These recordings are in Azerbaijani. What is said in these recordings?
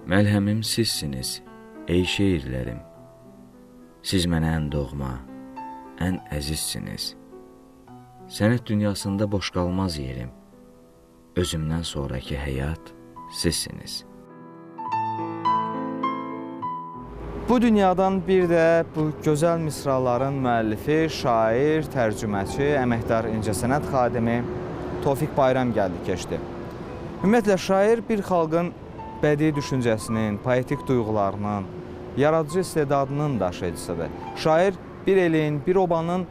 Məlhəmim sizsiniz, ey şeirlərim. Siz mənə ən doğma, ən əzizsiniz. Sənət dünyasında boş qalmaz yerim. Özümdən sonraki həyat sizsiniz. Bu dünyadan bir də bu gözəl misraların müəllifi, şair, tərcüməçi, əməkdar incəsənət xadimi Tofiq Bayram gəldi, keçdi. Ümumiyyətlə, şair bir xalqın bədii düşüncəsinin, poetik duyğularının, yaradıcı istedadının daşıyıcısıdır. Şair bir elin, bir obanın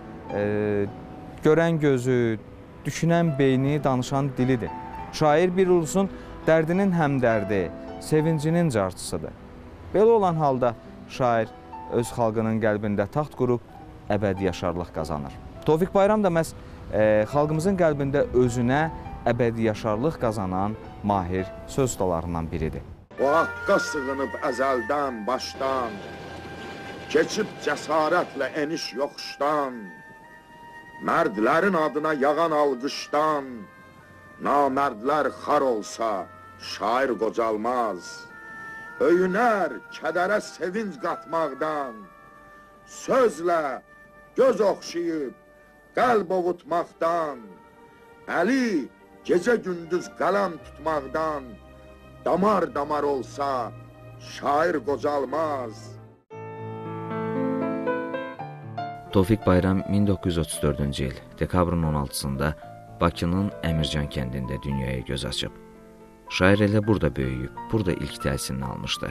görən gözü, düşünən beyni, danışan dilidir. Şair bir ulusun dərdinin həmdərdi, sevincinin carçısıdır. Belə olan halda şair öz xalqının qəlbində taxt qurub əbədi yaşarlıq qazanır. Tofiq Bayram da məhz xalqımızın qəlbində özünə əbədi yaşarlıq qazanan mahir söz ustalarından biridir. O haqqa sığınıb əzəldən, başdan, keçib cəsarətlə eniş yoxuşdan, mərdlərin adına yağan alqışdan, namərdlər xar olsa, şair qocalmaz. Öyünər kədərə sevinc qatmaqdan, sözlə göz oxşayıb, qəlb ovutmaqdan, əli gecə-gündüz qələm tutmaqdan, damar-damar olsa, şair qocalmaz. Tofiq Bayram 1934-cü il dekabrın 16-sında Bakının Əmircan kəndində dünyaya göz açıb. Şair elə burada böyüyüb, burada ilk təhsilini almışdı.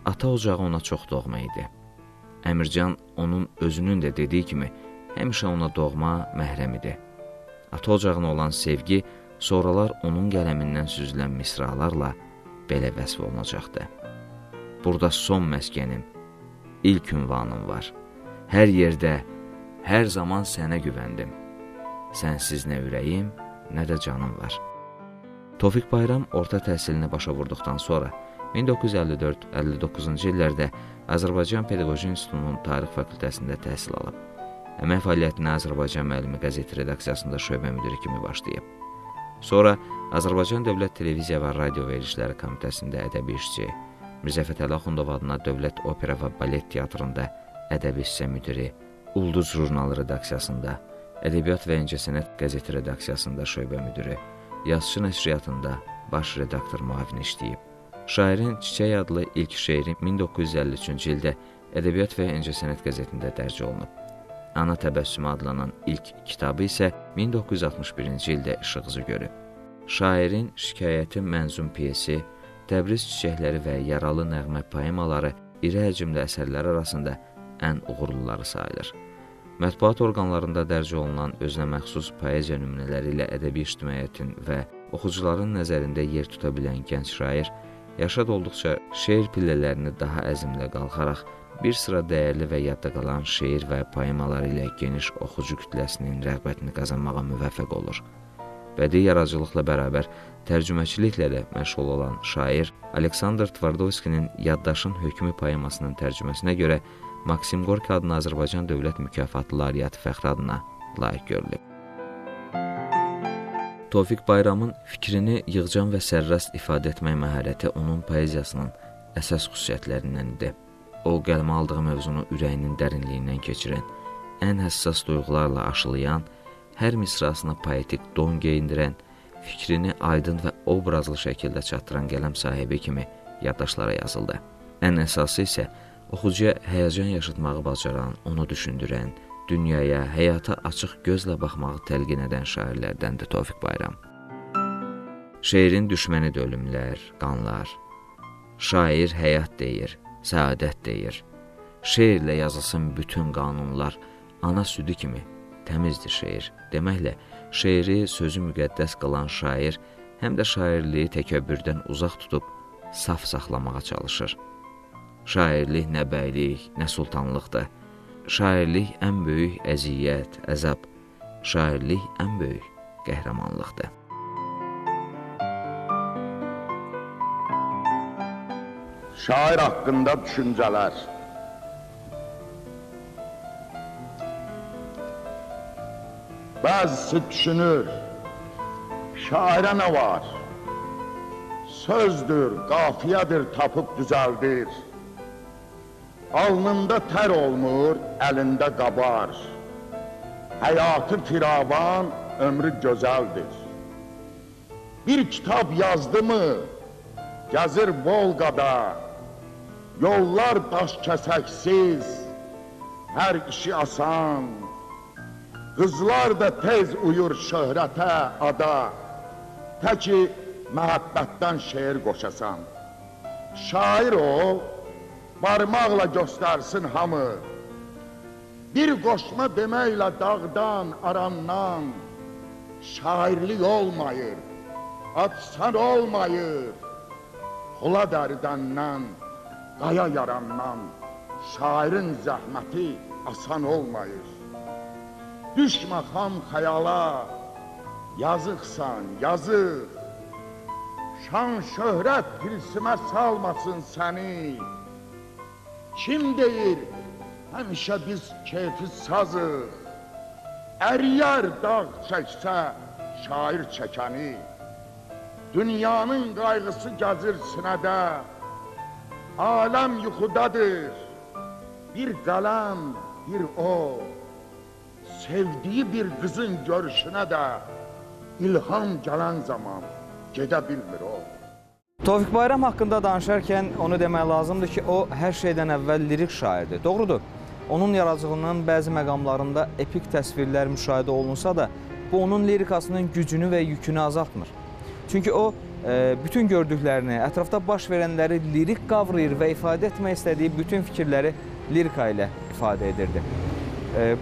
Ata ocağı ona çox doğma idi. Əmircan onun özünün də dediyi kimi həmişə ona doğma məhrəm idi. Ata ocağına olan sevgi sonralar onun qələmindən süzülən misralarla belə vəsf olunacaqdı. Burada son məskənim, ilk ünvanım var. Hər yerdə, hər zaman sənə güvəndim. Sənsiz nə ürəyim, nə də canım var. Tofiq Bayram orta təhsilini başa vurduqdan sonra 1954-59-cu illərdə Azərbaycan Pedaqoji İnstitutunun Tarix Fakültəsində təhsil alıb. Əmək fəaliyyətinə Azərbaycan Müəllimi qəzeti redaksiyasında şöbə müdiri kimi başlayıb. Sonra Azərbaycan Dövlət Televiziya və Radio Verilişləri Komitəsində ədəbi işçi, Mirzə Fətəli Axundov adına Dövlət Opera və Balet Teatrında ədəbi hissə müdiri, Ulduz jurnalı redaksiyasında, Ədəbiyyat və İncəsənət qəzeti redaksiyasında şöbə müdiri, Yazıçı nəşriyyatında baş redaktor müavini işləyib. Şairin Çiçək adlı ilk şeiri 1953-cü ildə Ədəbiyyat və İncəsənət qəzetində dərc olunub. Ana Təbəssümü adlanan ilk kitabı isə 1961-ci ildə işıq görüb. Şairin Şikayəti mənzum pyesi, Təbriz çiçəkləri və Yaralı nəğmə poemaları iri həcmli əsərlər arasında ən uğurluları sayılır. Mətbuat orqanlarında dərc olunan özünə məxsus poeziya nümunələri ilə ədəbi ictimaiyyətin və oxucuların nəzərində yer tuta bilən gənc şair, yaşa dolduqca şeir pillələrini daha əzmlə qalxaraq bir sıra dəyərli və yadda qalan şeir və poemaları ilə geniş oxucu kütləsinin rəğbətini qazanmağa müvəffəq olur. Bədii yaradıcılıqla bərabər tərcüməçiliklə də məşğul olan şair Aleksandr Tvardovskinin Yaddaşın Hökmü poemasının tərcüməsinə görə Maksim Gorki adına Azərbaycan Dövlət Mükafatı laureatı fəxri adına layiq görülüb. Tofiq Bayramın fikrini yığcam və sərrast ifadə etmək məharəti onun poeziyasının əsas xüsusiyyətlərindən idi. O, qələmə aldığı mövzunu ürəyinin dərinliyindən keçirən, ən həssas duyğularla aşılayan, hər misrasına poetik don geyindirən, fikrini aydın və obrazlı şəkildə çatdıran qələm sahibi kimi yaddaşlara yazıldı. Ən əsası isə oxucuya həyəcan yaşatmağı bacaran, onu düşündürən, dünyaya, həyata açıq gözlə baxmağı təlqin edən şairlərdəndir Tofiq Bayram. Şeirin düşmənidir ölümlər, qanlar. Şair həyat deyir, səadət deyir. Şeirlə yazılsın bütün qanunlar, ana südü kimi təmizdir şeir. Deməklə, şeiri sözü müqəddəs qılan şair həm də şairliyi təkəbbürdən uzaq tutub saf saxlamağa çalışır. Şairlik nə bəylik, nə sultanlıqdır. Şairlik ən böyük əziyyət, əzab. Şairlik ən böyük qəhrəmanlıqdır. Şair haqqında düşüncələr. Bəzisi düşünür, şairə nə var? Sözdür, qafiyədir, tapıb düzəldir. Alnında tər olmur, əlində qabar. Həyatı firavan, ömrü gözəldir. Bir kitab yazdı mı, gəzir Volqada. Yollar daş kəsəksiz, hər işi asan. Qızlar da tez uyur şöhrətə, ada. Təki məhəbbətdən şeir qoşasan. Şair ol, barmaqla göstərsin hamı. Bir qoşma deməklə dağdan, arandan şairlik olmayır, atsan olmayır. Polad əridəndən, qaya yarandan şairin zəhməti asan olmayır. Düşmə xam xəyala, yazıqsan, yazıq. Şan şöhrət tilsimə salmasın səni. Kim deyir, həmişə biz keyfi sazıq. Əriyər dağ çəksə, şair çəkəni. Dünyanın qayğısı gəzir sinədə. Aləm yuxudadır. Bir qələm, bir o. Sevdiyi bir qızın görüşünə də ilham gələn zaman gedə bilmir o. Tofiq Bayram haqqında danışarkən onu demək lazımdır ki, o hər şeydən əvvəl lirik şairdir. Doğrudur, onun yaradıcılığının bəzi məqamlarında epik təsvirlər müşahidə olunsa da, bu onun lirikasının gücünü və yükünü azaltmır. Çünki o, bütün gördüklərini, ətrafda baş verənləri lirik qavrayır və ifadə etmək istədiyi bütün fikirləri lirika ilə ifadə edirdi.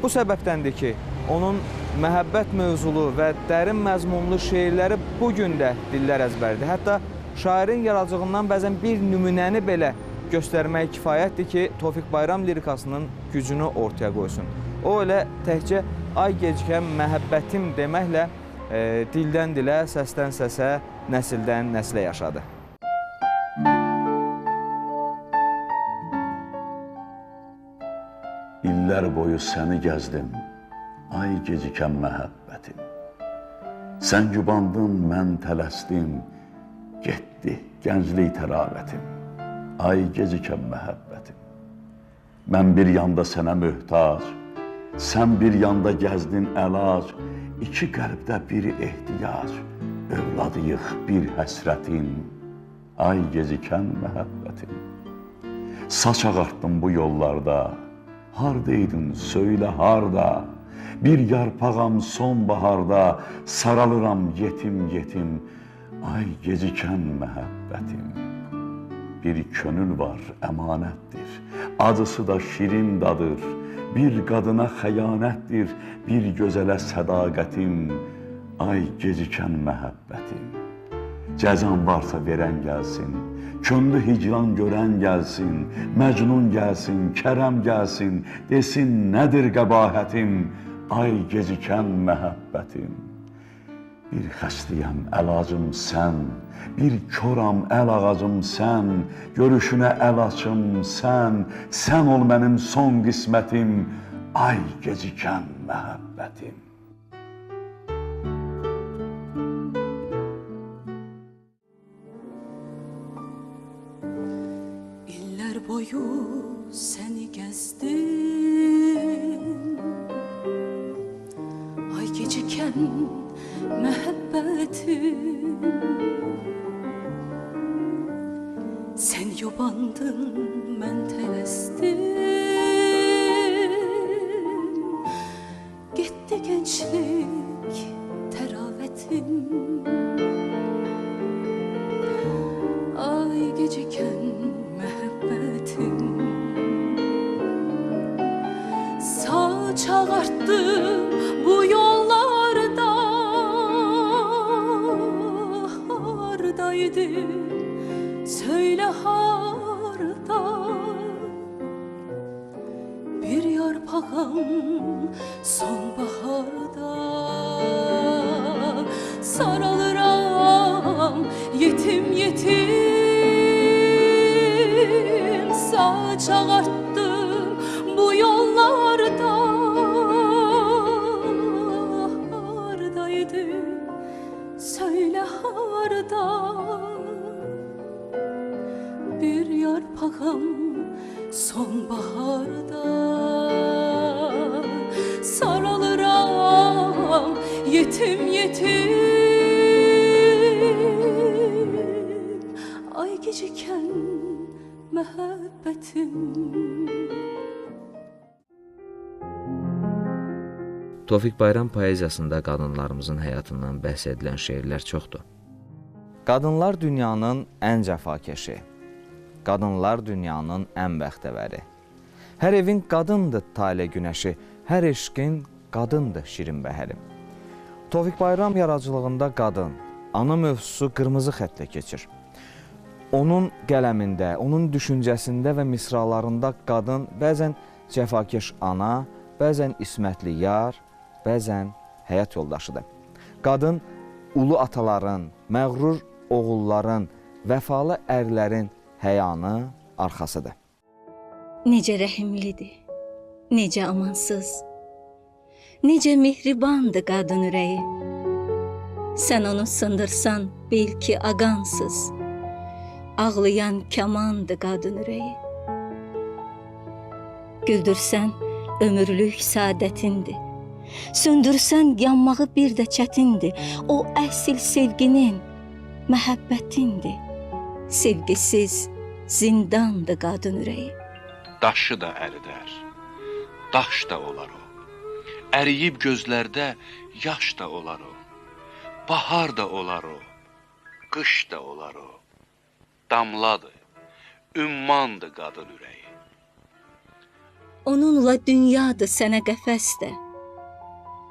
Bu səbəbdəndir ki, onun məhəbbət mövzulu və dərin məzmunlu şeirləri bu gün də dillər əzbəridir. Hətta şairin yaradıcılığından bəzən bir nümunəni belə göstərmək kifayətdir ki, Tofiq Bayram lirikasının gücünü ortaya qoysun. O elə təkcə ay gecikən məhəbbətim deməklə dildən dilə, səsdən səsə, nəsildən nəslə yaşadı. İllər boyu səni gəzdim, ay gecikən məhəbbətim. Sən yubandın, mən tələsdim, getdi gənclik təravətim, ay gecikən məhəbbətim. Mən bir yanda sənə möhtac, sən bir yanda gəzdin əlac, iki qəlbdə bir ehtiyac, övladıyıq bir həsrətin, ay gecikən məhəbbətim. Saç ağartdım bu yollarda, hardaydın söylə harda, bir yarpağam sonbaharda, saralıram yetim yetim, ay gecikən məhəbbətim. Bir könül var əmanətdir, acısı da şirin dadır, bir qadına xəyanətdir, bir gözələ sədaqətim, ay gecikən məhəbbətim. Cəzan varsa verən gəlsin, könlü hicran görən gəlsin, Məcnun gəlsin, Kərəm gəlsin, desin nədir qəbahətim, ay gecikən məhəbbətim. Bir xəstəyəm, əlacım sən, bir koram, əl ağacım sən, görüşünə əl açım sən, sən ol mənim son qismətim, ay gecikən məhəbbətim. İllər boyu səni gəzdim, ay gecikən məhəbbətim. Sen yubandın, mən tələsdim, getdi gençlik təravətim. Ay gecikən məhəbbətim. Saç ağartdım bu yollarda, hardaydın söyle harda. Bir yarpağım sonbaharda, saralıram yetim yetim. Saç ağarttım bu yollarda, hardaydın söyle harda. yarpağam sonbaharda. Saralıram yetim yetim, ay gecikən məhəbbətim. Tofiq Bayram poeziyasında qadınlarımızın həyatından bəhs edilən şeirlər çoxdur. Qadınlar dünyanın ən cəfakeşi, qadınlar dünyanın ən bəxtəvəri. Hər evin qadındır tale günəşi, hər eşqin qadındır şirin bəhəri. Tofiq Bayram yaradıcılığında qadın, ana mövzusu qırmızı xəttlə keçir. Onun qələmində, onun düşüncəsində və misralarında qadın bəzən cəfakeş ana, bəzən ismətli yar, bəzən həyat yoldaşıdır. Qadın ulu ataların, məğrur oğulların, vəfalı ərlərin həyanı, arxasıdır. Necə rəhimlidir, necə amansız, necə mehribandır qadın ürəyi. Sən onu sındırsan, bil ki aqansız, ağlayan kamandır qadın ürəyi. Güldürsən, ömürlük saadətindir, söndürsən yanmağı bir də çətindir. O əsl sevginin məhəbbətindir, sevgisiz zindandır qadın ürəyi. Daşı da əridər, daş da olar o, əriyib gözlərdə yaş da olar o, bahar da olar o, qış da olar o, damladır, ümmandır qadın ürəyi. Onunla dünyadır sənə qəfəs də,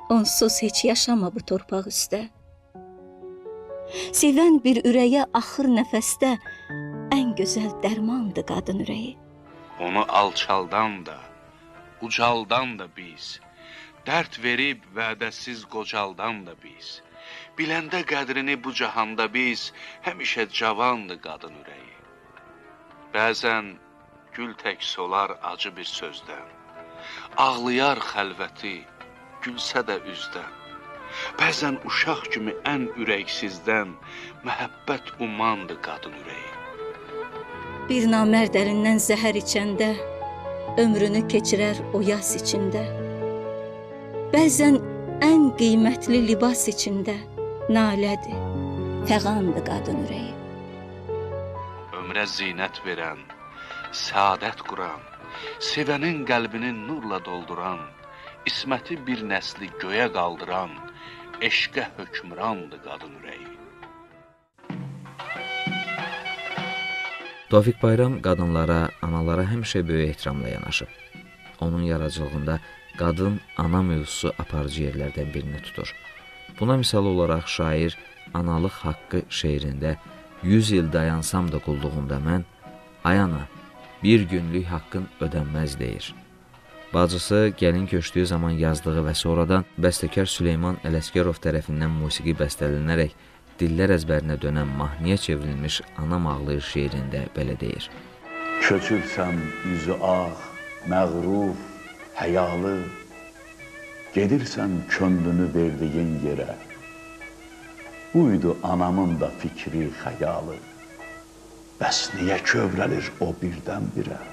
onsuz heç yaşama bu torpaq üstə. Sevən bir ürəyə axır nəfəsdə ən gözəl dərmandır qadın ürəyi. Onu alçaldan da, ucaldan da biz, dərd verib vədəsiz qocaldan da biz, biləndə qədrini bu cahanda biz, həmişə cavandır qadın ürəyi. Bəzən gül tək solar acı bir sözdən, ağlayar xəlvəti, gülsə də üzdən. Bəzən uşaq kimi ən ürəksizdən, məhəbbət umandır qadın ürəyi. Bir namərd əlindən zəhər içəndə, ömrünü keçirər o yas içində. Bəzən ən qiymətli libas içində nalədir, fəğandır qadın ürəyi. Ömrə zinət verən, səadət quran, sevənin qəlbini nurla dolduran, isməti bir nəsli göyə qaldıran, eşqə hökmrandır qadın ürəyi. Tofiq Bayram qadınlara, analara həmişə böyük ehtiramla yanaşıb. Onun yaradıcılığında qadın ana mövzusu aparıcı yerlərdən birini tutur. Buna misal olaraq şair Analıq Haqqı şeirində 100 il dayansam da qulluğunda mən, ay ana, bir günlük haqqın ödənməz deyir. Bacısı gəlin köçdüyü zaman yazdığı və sonradan bəstəkar Süleyman Ələsgərov tərəfindən musiqi bəstələnərək dillər əzbərinə dönən mahnıya çevrilmiş Anam ağlayır şeirində belə deyir. Köçürsən üzü ağ, məğrur, həyalı, gedirsən könlünü verdiyin yerə. Buydu anamın da fikri, xəyalı. Bəs niyə kövrəlir o birdən-birə?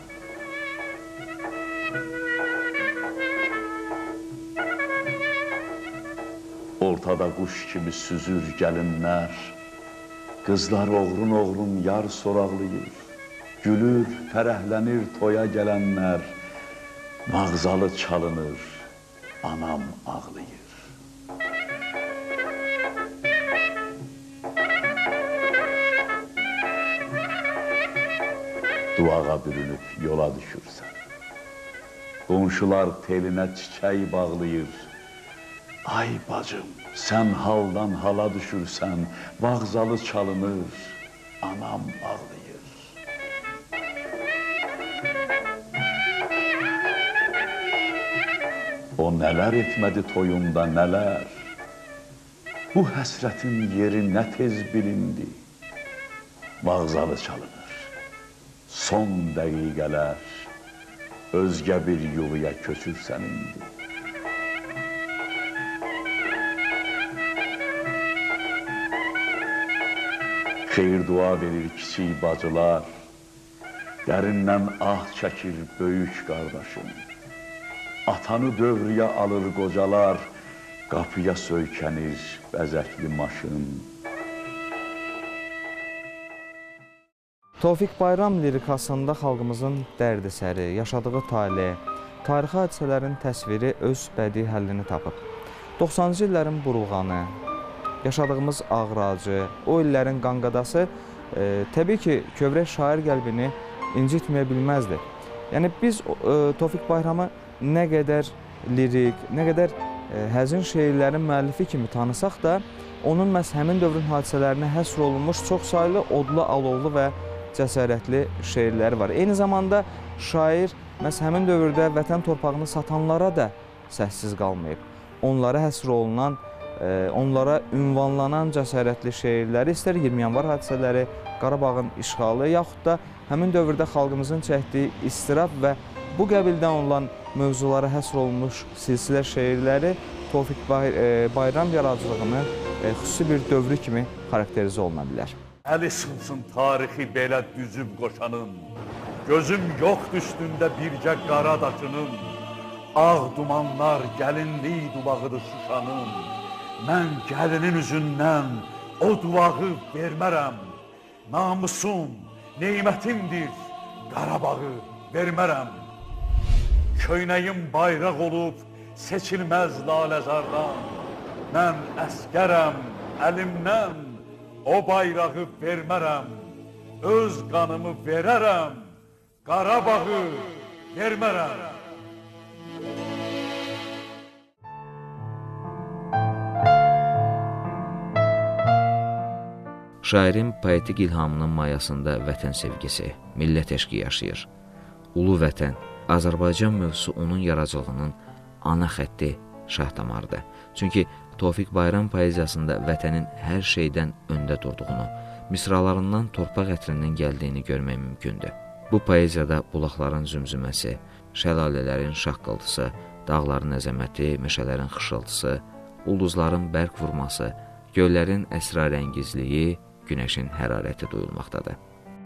Ortada quş kimi süzür gəlinlər, qızlar oğrun-oğrun yar soraqlayır, gülür, fərəhlənir toya gələnlər, mağzalı çalınır, anam ağlayır. Duağa bürünüb yola düşürsən, qonşular telinə çiçək bağlayır. Ay bacım, sən haldan hala düşürsən, vağzalı çalınır, anam ağlayır. O nələr etmədi toyunda, nələr? Bu həsrətin yeri nə tez bilindi? Vağzalı çalınır, son dəqiqələr, özgə bir yuvaya köçürsən indi. Xeyir dua verir kiçik bacılar, Dərindən ah çəkir böyük qardaşım. Atanı dövrüyə alır qocalar, qapıya söykənir bəzəkli maşın. Tofiq Bayram lirikasında xalqımızın dərdi-səri, yaşadığı tale, tarixi hadisələrin təsviri öz bədii həllini tapıb. 90-cı illərin burulğanı, yaşadığımız ağracı, o illərin qanqadası təbii ki, kövrək şair qəlbini incitməyə bilməzdi. Yəni biz Tofiq Bayramı nə qədər lirik, nə qədər həzin şeirlərin müəllifi kimi tanısaq da, onun məhz həmin dövrün hadisələrinə həsr olunmuş çoxsaylı odlu, alovlu və cəsarətli şeirləri var. Eyni zamanda şair məhz həmin dövrdə vətən torpağını satanlara da səssiz qalmayıb. Onlara həsr olunan, onlara ünvanlanan cəsarətli şeirləri, istər 20 yanvar hadisələri, Qarabağın işğalı, yaxud da həmin dövrdə xalqımızın çəkdiyi istirab və bu qəbildən olan mövzulara həsr olunmuş silsilə şeirləri Tofiq Bayram yaradıcılığını xüsusi bir dövrü kimi xarakterizə oluna bilər. Əli sınsın tarixi belə düzüb qoşanın, gözüm yoxdur üstündə bircə qara daşının, ağ dumanlar gəlinlik duvağıdır Şuşanın, mən gəlinin üzündən o duvağı vermərəm, namusum, neymətimdir, Qarabağı vermərəm. Köynəyim bayraq olub, seçilməz laləzardan, mən əskərəm, əlimdən o bayrağı vermərəm, öz qanımı verərəm, Qarabağı vermərəm. Şairin poetik ilhamının mayasında vətən sevgisi, millət eşqi yaşayır. Ulu vətən, Azərbaycan mövzusu onun yaradıcılığının ana xətti, şah damarıdır. Çünki Tofiq Bayram poeziyasında vətənin hər şeydən öndə durduğunu, misralarından torpaq ətrinin gəldiyini görmək mümkündür. Bu poeziyada bulaqların zümzüməsi, şəlalələrin şaqqıltısı, dağların əzəməti, meşələrin xışıltısı, ulduzların bərq vurması, göllərin əsrarəngizliyi, günəşin hərarəti duyulmaqdadır.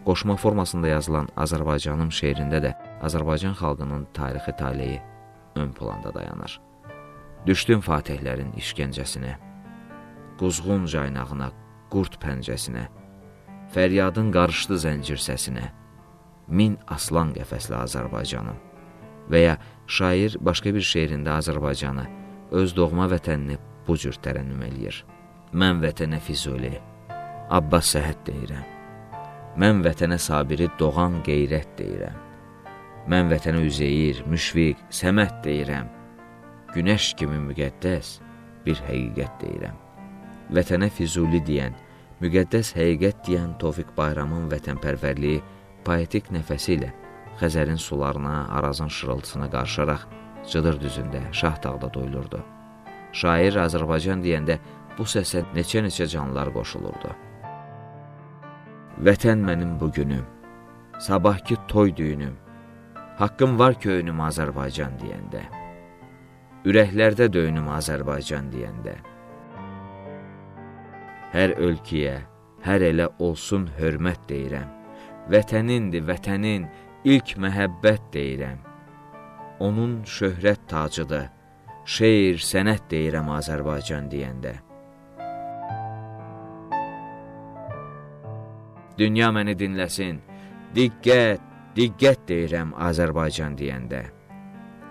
Qoşma formasında yazılan Azərbaycanım şeirində də Azərbaycan xalqının tarixi taleyi ön planda dayanır. Düşdüm fatihlərin işgəncəsinə, quzğun caynağına, qurd pəncəsinə, fəryadın qarışdı zəncir səsinə, min aslan qəfəsli Azərbaycanım. Və ya şair başqa bir şeirində Azərbaycanı, öz doğma vətənini bu cür tərənnüm eləyir. Mən vətənə Füzuli, Abbas Səhət deyirəm. Mən vətənə Sabiri, Doğan Qeyrət deyirəm. Mən vətənə Üzeyir, Müşfiq, Səməd deyirəm. Günəş kimi müqəddəs bir həqiqət deyirəm. Vətənə Füzuli deyən, müqəddəs həqiqət deyən Tofiq Bayramın vətənpərvərliyi poetik nəfəsi ilə Xəzərin sularına, Arazın şırıltısına qarışaraq Cıdır düzündə, Şah dağda duyulurdu. Şair Azərbaycan deyəndə bu səsə neçə-neçə canlılar qoşulurdu. Vətən mənim bugünüm, sabahki toy düyünüm, haqqım var köyünüm Azərbaycan deyəndə, ürəklərdə döyünüm Azərbaycan deyəndə. Hər ölkəyə, hər elə olsun hörmət deyirəm, vətənindir vətənin ilk məhəbbət deyirəm, onun şöhrət tacıdır, şeir, sənət deyirəm Azərbaycan deyəndə. Dünya məni dinləsin, diqqət, diqqət deyirəm Azərbaycan deyəndə.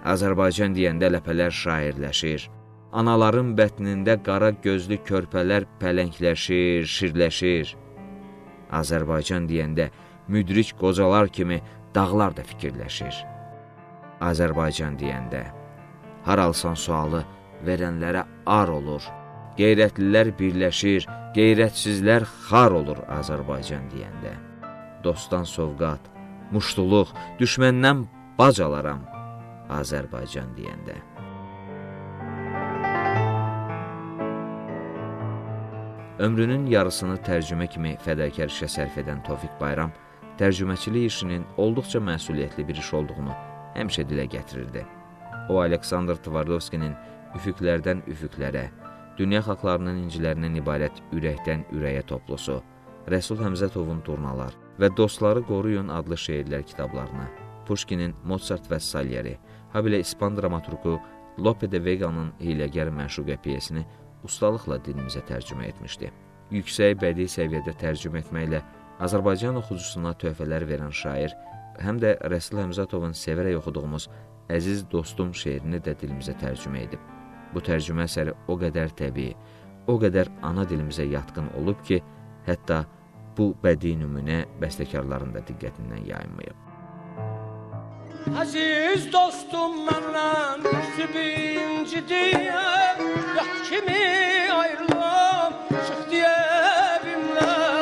Azərbaycan deyəndə ləpələr şairləşir, anaların bətnində qara gözlü körpələr pələngləşir, şirləşir. Azərbaycan deyəndə müdrik qocalar kimi dağlar da fikirləşir. Azərbaycan deyəndə haralsan sualı verənlərə ar olur, qeyrətlilər birləşir, qeyrətsizlər xar olur Azərbaycan deyəndə. Dostdan sovqat, muştuluq, düşməndən bac alaram Azərbaycan deyəndə. Ömrünün yarısını tərcümə kimi fədakar işə sərf edən Tofiq Bayram, tərcüməçilik işinin olduqca məsuliyyətli bir iş olduğunu həmişə dilə gətirirdi. O, Aleksandr Tvardovskinin Üfüqlərdən üfüqlərə, dünya xalqlarının incilərindən ibarət ürəkdən ürəyə toplusu, Rəsul Həmzətovun Turnalar, və Dostları Qoruyun adlı şeirlər kitablarını, Puşkinin Mozart və Salieri, habelə İspan dramaturqu Lope de Vega'nın Hiyləgər Məşuqə pyesini ustalıqla dilimizə tərcümə etmişdi. Yüksək bədii səviyyədə tərcümə etməklə Azərbaycan oxucusuna töhfələr verən şair, həm də Rəsul Həmzatovun sevərək oxuduğumuz Əziz Dostum şeirini də dilimizə tərcümə edib. Bu tərcümə əsəri o qədər təbii, o qədər ana dilimizə yatqın olub ki, hətta bu bədii nümunə bəstəkarların da diqqətindən yayınmayıb. Əziz dostum məndən birinci deyə, yat kimi ayrılam, çıxdı evimdən.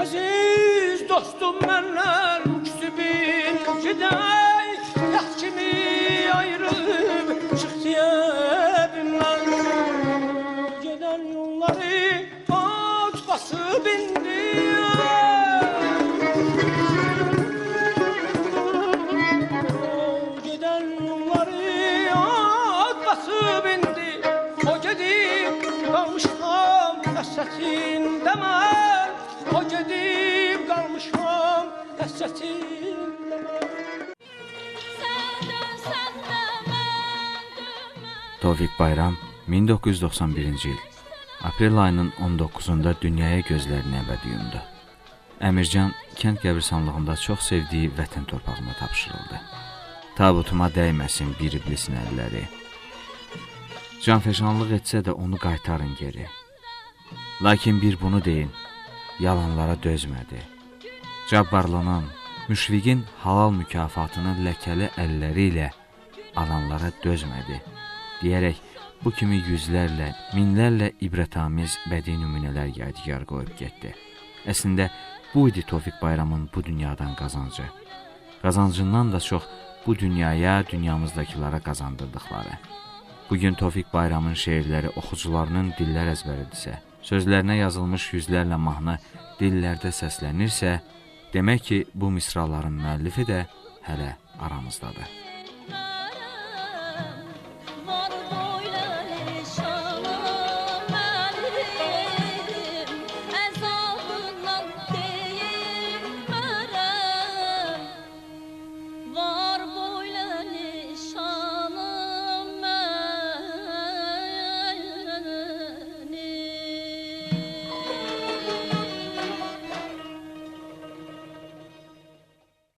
Əziz dostum məndən birinci deyə, yat kimi ayrılıb çıxdı evimdən. Gedən yolları at basıb indi. Həsrətində mən, o gedib qalmışam həsrətində mən. Tofiq Bayram 1991-ci il aprel ayının 19-da dünyaya gözlərini əbədi yumdu. Əmircan kənd qəbirstanlığında çox sevdiyi vətən torpağına tapşırıldı. Tabutuma dəyməsin bir iblisin əlləri. Canfəşanlıq etsə də onu qaytarın geri. Lakin bir bunu deyin, yalanlara dözmədi. Cabbarlının, Müşfiqin halal mükafatını ləkəli əlləri ilə alanlara dözmədi, deyərək bu kimi yüzlərlə, minlərlə ibrətamiz bədii nümunələr yadigar qoyub getdi. Əslində, bu idi Tofiq Bayramın bu dünyadan qazancı. Qazancından da çox bu dünyaya, dünyamızdakılara qazandırdıqları. Bugün Tofiq Bayramın şeirləri oxucularının dillər əzbəridirsə, sözlərinə yazılmış yüzlərlə mahnı dillərdə səslənirsə, demək ki, bu misraların müəllifi də hələ aramızdadır.